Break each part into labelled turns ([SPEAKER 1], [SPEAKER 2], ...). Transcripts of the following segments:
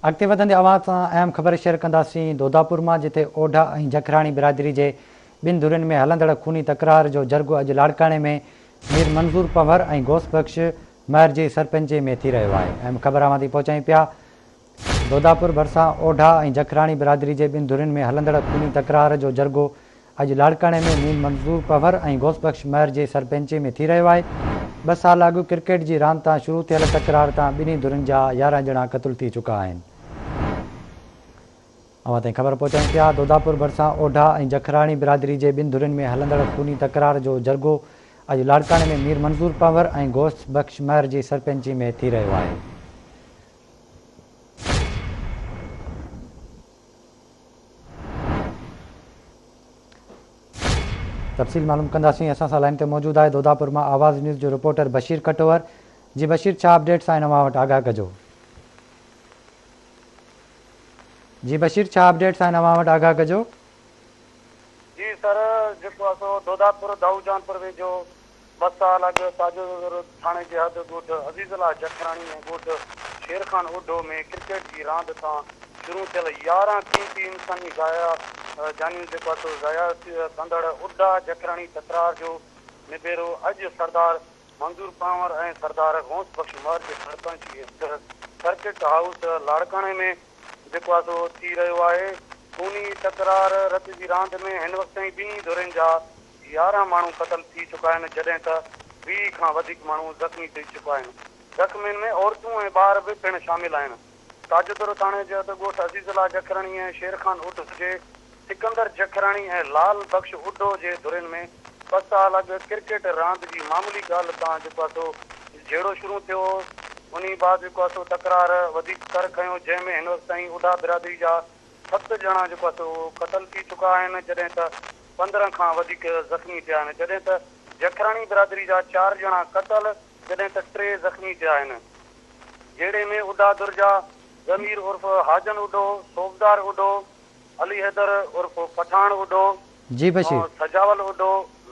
[SPEAKER 1] اڳتي وڌندي اوهان سان اهم خبر شيئر ڪنداسين دوداپور مان جتي اوڍا ۽ جکراڻي برادري جي ٻن ڌرين ۾ هلندڙ خوني تڪرار جو جرڳو اڄ لاڙڪاڻي ۾ مير منظور پنهور ۽ غوث بخش مهر جي سرپئنچي ۾ ٿي رهيو آهي اهم خبر اوهان تائين پهچايون پيا دوداپور ڀرسان اوڍا ۽ جکراڻي برادري جي ٻن ڌرين ۾ هلندڙ خوني تڪرار جو جرڳو اڄ لاڙڪاڻي ۾ مير منظور پنهور ۽ غوث بخش مهر جي سرپئنچي ۾ ٿي رهيو آهي. ٻه سال اڳ ڪرڪيٽ جي راند تان شروع ٿيل تڪرار تان ٻنهي ڌرين جا 11 ڄڻا قتل ٿي چڪا آهن. اوهان تائين خبر پهچايون پيا دوداپور ڀرسان اوڍا ۽ جکراڻي برادري جي ٻن ڌرين ۾ هلندڙ خوني تڪرار جو جرڳو اڄ لاڙڪاڻي ۾ مير منظور پنهور ۽ غوث بخش مهر جي سرپئنچي ۾ ٿي رهيو آهي. تفصيل معلوم ڪنداسين اسان سان لائين تي موجود آهي دوداپور مان آواز نيوز جو رپورٽر بشير ڪٽوهر جي بشير ڇا اپڊيٽس آهن اوهان وٽ آگاهه ڪجو. جي بشير ڇا اپڊيٽس آهن اوهان وٽ آگاهه ڪجو.
[SPEAKER 2] جي سر جيڪو آ سو دوداپور دائو جانپور ويجهو ٻه سال اڳ تاجودر ٿاڻي جي حد ڳوٺ عزيز الله جکراڻي ۽ ڳوٺ شير خان اوڍو ۾ ڪرڪيٽ جي راند تان شروع ٿيل 11 قيمتي انساني ضايع جانيون جيڪو آ سو ضايع ڪندڙ اڍا جکراڻي تڪرار جو نبيرو اڄ سردار منظور پنهور ۽ سردار غوث بخش مهر جي سرپئنچي هيٺ سرڪٽ هائوس لاڙڪاڻي ۾ جيڪو آ سو ٿي رهيو آهي. خوني تڪرار رت جي راند ۾ هن وقت تائين ٻنهي ڌرين جا 11 ماڻهو قتل ٿي چڪا آهن جڏهن ته 20 کان وڌيڪ ماڻهو زخمي ٿي چڪا آهن. زخمين ۾ عورتون ۽ ٻار به پڻ شامل آهن. تاجودرو ٿاڻي جي حد ڳوٺ عزيز الله جکراڻي ۽ شير خان اڍو جي سڪندر جکراڻي ۽ لال بخش اڍو جي ڌرين ۾ ٻه سال اڳ ڪرڪيٽ راند جي معمولي ڳالهه تان جيڪو آهي سو جهيڙو شروع ٿيو هو انهي بعد جيڪو آهي سو تڪرار وڌيڪ ڪر کنيو جنهن ۾ هن وقت تائين اڍا برادري جا ست ڄڻا جيڪو آهي سو قتل ٿي چڪا آهن جڏهن ته 15 کان وڌيڪ زخمي ٿيا آهن جڏهن ته جکراڻي برادري جا چار ڄڻا قتل جڏهن ته ٽي زخمي ٿيا آهن جهيڙي ۾ اڍا ڌر جا ضمير عرف حاجن اڍو، صوبدار اڍو، علي حيدر عرف پٺاڻ اڍو،
[SPEAKER 1] جي بشير.
[SPEAKER 2] سجاول اڍو،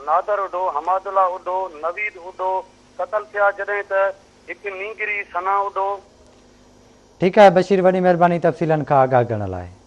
[SPEAKER 2] نادر اڍو، حماد الله اڍو، نويد اڍو قتل ٿيا جڏهن ته هڪ نينگري ثنا اڍو.
[SPEAKER 1] ٺيڪ آهي بشير وڏي مهرباني تفصيلن کان آگاهه ڪرڻ لاء.